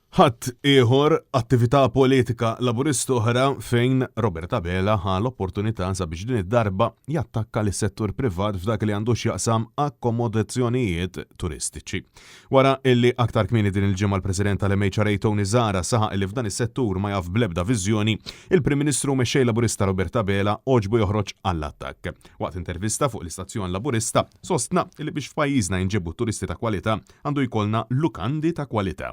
Ħadd ieħor, attività politika Laburista oħra fejn Robert Abela ħa l-opportunità sabiex din id-darba jattakka lis-settur privat f'dak li għandu x'jaqsam akkomodazzjonijiet turistiċi. Wara illi aktar kmieni din il-ġimgħa l-President tal-MHRA Tony Zahra saħaq illi f'dan is-settur ma jaf bl-ebda viżjoni, il-Prim Ministru u Mexxej Laburista Robert Abela għoġbu joħroġ għall-attakk. Waqt intervista fuq l-istazzjon Laburista, sostna illi biex f'pajjiżna jinġiebu turisti ta' kwalità għandu jkollna lukandi ta' kwalità.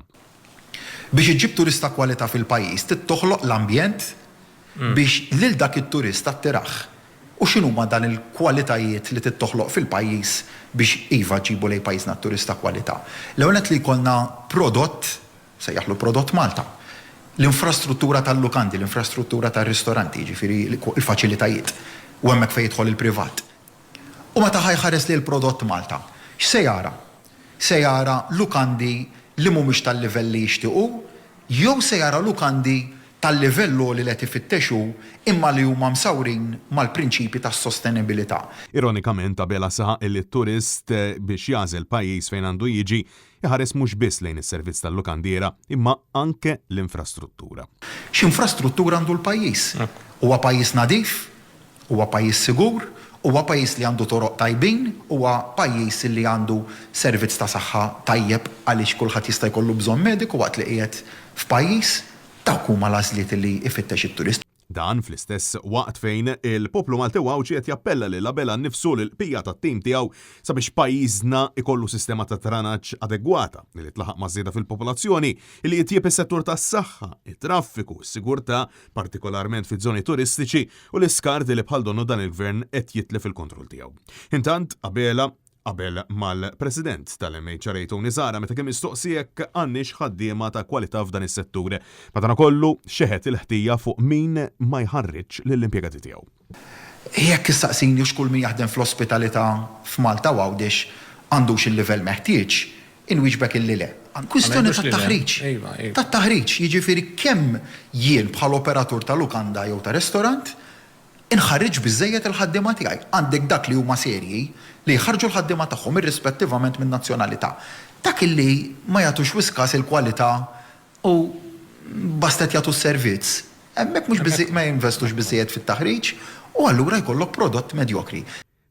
Biex iġġib turist ta' kwalità fil-pajjiż trid toħloq l-ambjent biex lil dak it-turist tattirah. U x'inhuma dan il-kwalitajiet li trid toħloq fil-pajjiż biex iva ġġibu lejn pajjiżna t-turist ta' kwalità? L-ewwel nett li jkollna prodott, sejjaħlu prodott Malta. L-infrastruttura tal-lukandi, l-infrastruttura tar-ristoranti, jiġifieri l-faċilitajiet. U hemmhekk fejn jidħol il-privat. U meta ħa jħares lejn il-prodott Malta, x'se jara? Se jara lukandi li mhumiex tal-livell li jixtieq hu jew se jara lukandi tal-livell għoli li qed ifittex hu imma li huma msawrin mal-prinċipji tas-sostenibilità? Ironikament, Abela saħaq illi t-turist biex jagħżel pajjiż fejn għandu jiġi, iħares mhux biss lejn is-servizz tal-lukandiera imma anke l-infrastruttura. X'infrastruttura għandu l-pajjiż? Huwa pajjiż nadif? Huwa pajjiż sigur, huwa pajjiż li għandu toroq tajbin, huwa pajjiż li għandu servizz ta' saħħa tajjeb għaliex kulħadd jista' jkollu bżonn mediku waqt li qiegħed f'pajjiż. Dawk huma l-għażliet li jfittex it-turist. Dan fl-istess waqt fejn il-poplu Malti u Għawdxi qed jappella lil Abela nnifsu u lill-qbija tat-tim tiegħu sabiex pajjiżna jkollu sistema ta' dranaġġ adegwata li tlaħaq maż-żieda fil-popolazzjoni, li jitjieb is-settur tas-saħħa, it-traffiku, is-sigurtà, partikolarment fiż-żoni turistiċi, u l-iskart li bħal donnu dan il-Gvern qed jitlef il-kontroll tiegħu. Intant, Abela qabel mal-President tal-MHRA Tony Zahra meta kien mistoqsi jekk għandniex ħaddiema ta' kwalità f'dan is-settur. Madankollu, xeħet il-ħtija fuq min ma jħarriġx lill-impjegati tiegħu. Jekk issaqsini hux kull min jaħdem fl-ospitalità f'Malta u Għawdex għandux il-livell meħtieġ, inwieġbek illi le. Kwistjoni ta' taħriġ. Ta' taħriġ, jiġifieri kemm jien bħala operatur ta' lukanda jew ta' restorant inħarriġ biżżejjed il-ħaddiema tiegħi. Għandek dak li huma serji li jħarrġu l-ħaddiema tagħhom irrispettivament min-nazzjonalità. Dak illi ma jagħtux wisq kas il-kwalità u basta qed jagħtu s-servizz, hemmhekk mhux ma jinvestux biżżejjed fit-taħriġ u allura jkollok prodott medjokri.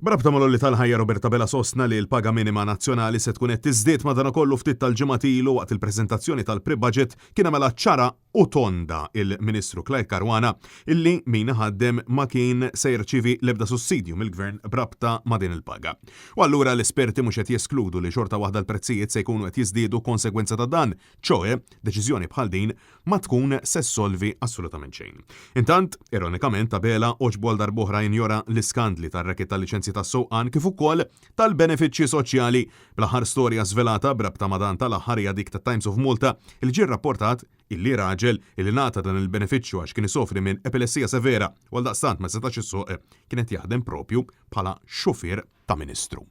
B'rabta mal-għoli tal-ħajja Robert Abela sostna li l-paga minima nazzjonali se tkun qed tiżdied madankollu ftit tal-ġimgħat ilu waqt il-preżentazzjoni tal-pre-budget kien għamela ċara u tonda il-Ministru Clyde Caruana illi min iħaddem ma kien se jirċievi l-ebda sussidju mill-Gvern b'rabta ma' din il-paga. U allura l-esperti mhux qed jeskludu li xorta waħda l-prezzijiet se jkunu qed jiżdiedu konsegwenza ta' dan, ċoe deċiżjoni bħal din ma tkun se ssolvi assolutament xejn. Intant, ironikament Abela għoġbu għal darb'oħra jinjora l-iskandli tar-racket tal-liċenzji tas-sewqan kif ukoll tal-benefiċċji soċjali. Bl-aħħar storja żvelata b'rabta ma' dan tal-aħħar hija dik tat-Times of Malta li ġie rrapportat illi raġel illi ngħata dan il-benefiċċju għax kien isofri minn epilessija severa u għaldaqstant ma setax isuq kien qed jaħdem proprju bħala xufier ta' Ministru.